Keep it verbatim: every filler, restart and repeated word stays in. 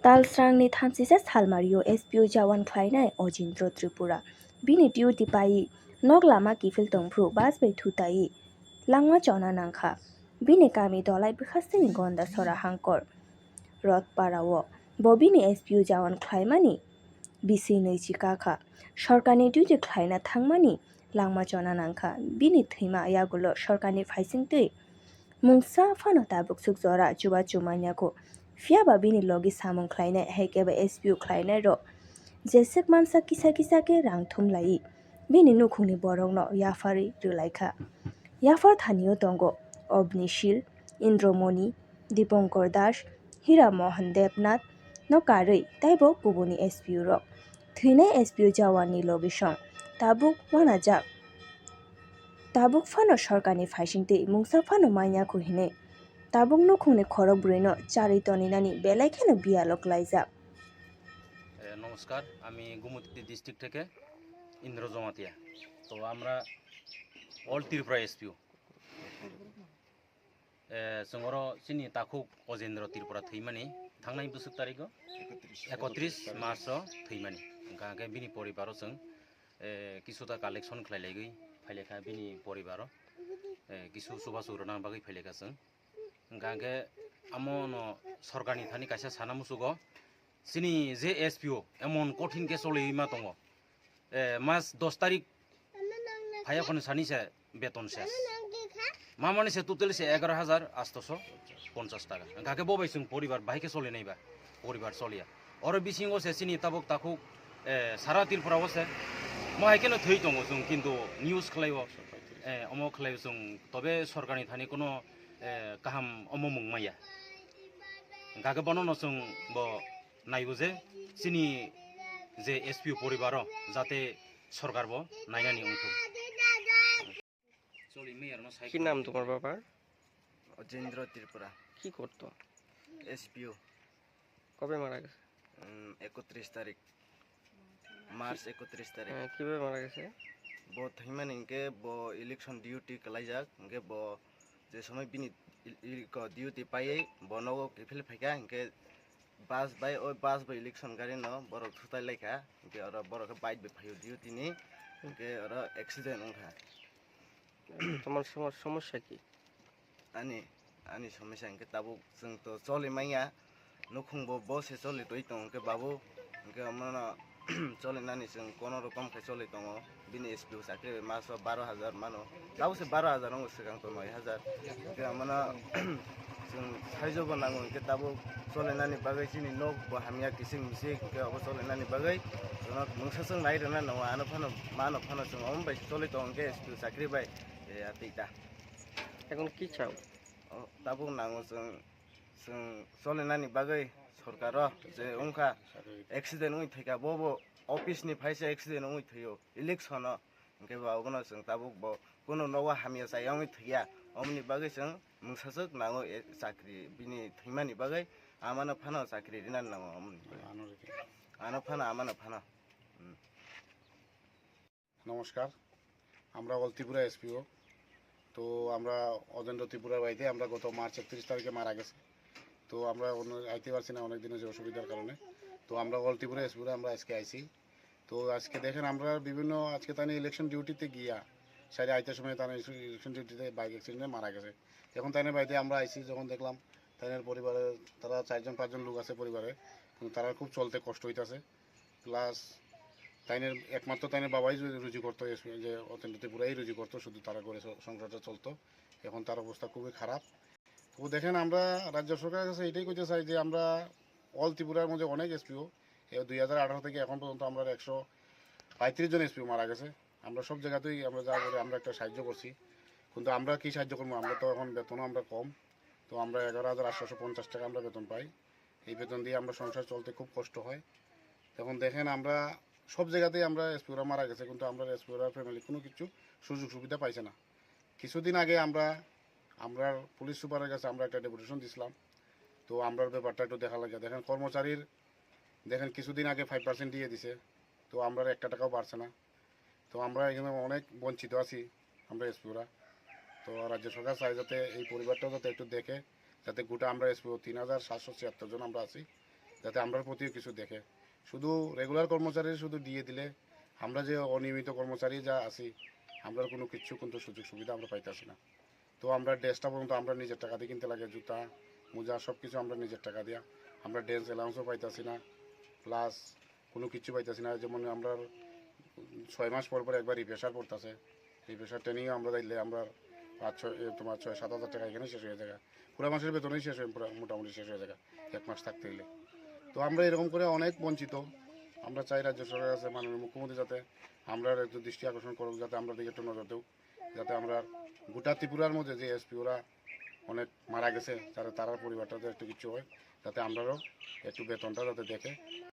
Talsrangni thamsisa salmario S P O jawan khlainai Ojindro Tripura. Bini duty pai nok lama kiphil tongphru bus bai thutaiwi langma chona nangkha. Bini kami Dolai bwkhasteni Gondasora hangkor Rotparao bo bini S P O jawan khlaimani bisingni chikakha. Sorkarni duty khlaina thangmani langma chona nangkha. Bini thwima yagulo sorkarni phaisingtwi mungsa phano tabuk suk jora chubachu manya kho. Phiya ba bini logi samung khlainai hai khe ba S P O khlainai rok jeswk mansa kisa kisa khe rang thum lai bini nukhungni borokno yapharwi rwlaikha. Yaphar thanio tongo Obnishil, Indromoni, Dipankar Das, Hira Mohan Debnath no karwi teibo kubuni S P O rok. Thwinai S P O jawanni logi song tabuk wanajak. Tabuk phano sorkarni phaisingtwi mungsa phano manya kho hinwi tabuk nukhungni khorok brwino charwi toninani belai kheno biyalo klaijak. এ, নমস্কার, আমি গোমতী ডিস্ট্রিক্ট থেকে ইন্দ্র জমাতিয়া। তো আমরা অল ত্রিপুরা এসপিও, এ, chwng oro chini takhuk Ojendro Tripura thwimani thangnai bwswk tarigo ekotris March o thwimani. Hwnkha khe bini poribaro chwng, e, kisuta collection khlai laigwi phailaikha bini poribaro, e, kisu chubachu rwna bagwi phailaikha chwng. Hwnkha khe amo no sorkarni thani kaisa sana muchugo, chini je S P O emon kothin khe choliwi ma tongo. E, mas dos tarik phaiya khoni sani se beton ses. Ma mani se total se egaro hajar atso ponchas taka. Hwnkha khe bo bai chwng poribar bahai khe solinai ba, poribar soliya. Oro bisingo se chini tabuk takhuk, e, sara Tripura o se mo hai kheno thwi tongo chwng, kintu news khlai o, e, omo khlai o chwng, tobe sorkarni thani kono, e, kaham omo mung maya. Hwnkha khe bono no chwng bo naibo je chini je S P O poribaro jate sorkar bo nainani wngthung. কি নাম তোমার বাবার? অজেন্দ্র ত্রিপুরা, কি করতো? এসপিও। কবে মারা গেছে? একত্রিশ তারিখ, মার্চ একত্রিশ তারিখ। হ্যাঁ, কিভাবে মারা গেছে? Bo thwimani hwnkhe bo election duty kwlaijak, hwnkhe bo je somoi bini duty paiwi bo nogo kiphil phaikha, hwnkhe bus bai, o bus bai election gari no borok thutai laikha, hwnkhe oro borok khe bike bai phaio duty ni, hwnkhe oro accident wngkha. তোমার সমস্যা কি? Ani, ani somosya hwnkhe tabuk chwng to choli manya, nukhung bo bo se choli twi tongo hwnkhe babu, hwnkhe omono choli nani chwng kono rokom khe choli tongo, bini S P O chakri bai maso baro hajar mano, tabuk se baro hajar wngo, swkang to noi hajar, hwnkhe omono chwng saijo bo nango hwnkhe tabuk choli nani bagwi chini nok bo hamya kising misik, hwnkhe obo choli nani bagwi chwngno mungsa chwng nai rwna nango, ano phano mano phano chwng omo bai choli tongo hwnkhe S P O chakri bai, ya twi ta. এখন কি চাও? Tabuk nango chwng, chwng cholinani bagwi sorkaro je wngkha accident wngwi thwikha, bo bo office ni phaisa accident wngwi thwio election o, hwnkhe ba obono chwng tabuk bo kunu nogo hamya chaya wngwi thwiya, omoni bagwi chwng mungsaswk nango chakri bini thwimani bagwi amano phano chakri rinani nango omoni bagwi. Ano phano amano phano. নমস্কার, আমরা অল ত্রিপুরা এসপিও। তো আমরা অজেন্দ্র ত্রিপুরার বাড়িতে আমরা গত মার্চ একত্রিশ তারিখে মারা গেছে। তো আমরা অন্য আইতে পারছি না অনেক দিনের যে অসুবিধার কারণে। তো আমরা অল ত্রিপুরা এসপিও আমরা আজকে আইছি। তো আজকে দেখেন আমরা বিভিন্ন আজকে তাই ইলেকশন ডিউটিতে গিয়া সাড়ে আটটার সময় তাই ইলেকশন ডিউটিতে বাইক অ্যাক্সিডেন্টে মারা গেছে। এখন তাই বাড়িতে আমরা আইছি যখন দেখলাম তাই পরিবারে তারা চারজন পাঁচজন লোক আছে পরিবারে, কিন্তু তারা খুব চলতে কষ্ট হইতাছে। প্লাস তাইনের একমাত্র তাইনের বাবাই রুজি করতো, যে অজেন্দ্র ত্রিপুরাই রুজি করতো, শুধু তারা করে সংসারটা চলতো। এখন তার অবস্থা খুবই খারাপ। তো দেখেন, আমরা রাজ্য সরকারের কাছে এটাই কইতে চাই যে আমরা অল ত্রিপুরার মধ্যে অনেক এসপিও, দুই হাজার আঠারো থেকে এখন পর্যন্ত আমরা একশো পঁয়ত্রিশ জন এসপিও মারা গেছে। আমরা সব জায়গাতেই আমরা যা করে আমরা একটা সাহায্য করছি, কিন্তু আমরা কি সাহায্য করবো? আমরা তো এখন বেতনও আমরা কম, তো আমরা এগারো হাজার আটশোশো পঞ্চাশ টাকা আমরা বেতন পাই। এই বেতন দিয়ে আমরা সংসার চলতে খুব কষ্ট হয়। এখন দেখেন, আমরা সব জায়গাতেই আমরা এসপিওরা মারা গেছে, কিন্তু আমরা এসপিওরা ফ্যামিলি কোনো কিছু সুযোগ সুবিধা পাইছে না। কিছুদিন আগে আমরা আমরা পুলিশ সুপারের কাছে আমরা একটা ডেপুটেশন দিছিলাম। তো আমরার ব্যাপারটা একটু দেখা লাগে। দেখেন, কর্মচারীর দেখেন কিছুদিন আগে ফাইভ পার্সেন্ট দিয়ে দিছে, তো আমরার একটা টাকাও বাড়ছে না। তো আমরা এখানে অনেক বঞ্চিত আছি আমরা এসপিওরা। তো রাজ্য সরকার চাই যাতে এই পরিবারটাও যাতে একটু দেখে, যাতে গোটা আমরা এসপিও তিন হাজার সাতশো ছিয়াত্তর জন আমরা আছি, যাতে আমরার প্রতিও কিছু দেখে। শুধু রেগুলার কর্মচারী শুধু ডিএ দিলে আমরা যে অনিয়মিত কর্মচারী যা আছি, আমরা কোনো কিছু কিন্তু সুযোগ সুবিধা আমরা পাইতাছি না। তো আমরা ড্রেসটা পর্যন্ত আমরা নিজের টাকা দিয়ে কিনতে লাগে, জুতা, মোজা, সব কিছু আমরা নিজের টাকা দিয়া। আমরা ড্যান্স অ্যালাউন্সও পাইতাছি না, প্লাস কোনো কিছু পাইতাছি না। যেমন আমরা ছয় মাস পর পর একবার রিফ্রেশার পড়তাছে, রিফ্রেশার ট্রেনিংয়ে আমরা যাইলে আমরা পাঁচ ছয়, এ, তোমার ছয় সাত হাজার টাকা এখানে শেষ হয়ে যায়, পুরো মাসের বেতনই শেষ হয়ে, পুরো মোটামুটি শেষ হয়ে যায় এক মাস থাকতে গেলে। তো আমরা এরকম করে অনেক বঞ্চিত। আমরা চাই রাজ্য সরকারের কাছে, মাননীয় মুখ্যমন্ত্রী যাতে আমরা একটু দৃষ্টি আকর্ষণ করুক, যাতে আমরা দিকে একটু নজর দেউক, যাতে আমরা গোটা ত্রিপুরার মধ্যে যে এসপি ওরা অনেক মারা গেছে, যাতে তারার পরিবারটাতে একটু কিছু হয়, যাতে আমরারও একটু বেতনটা যাতে দেখে।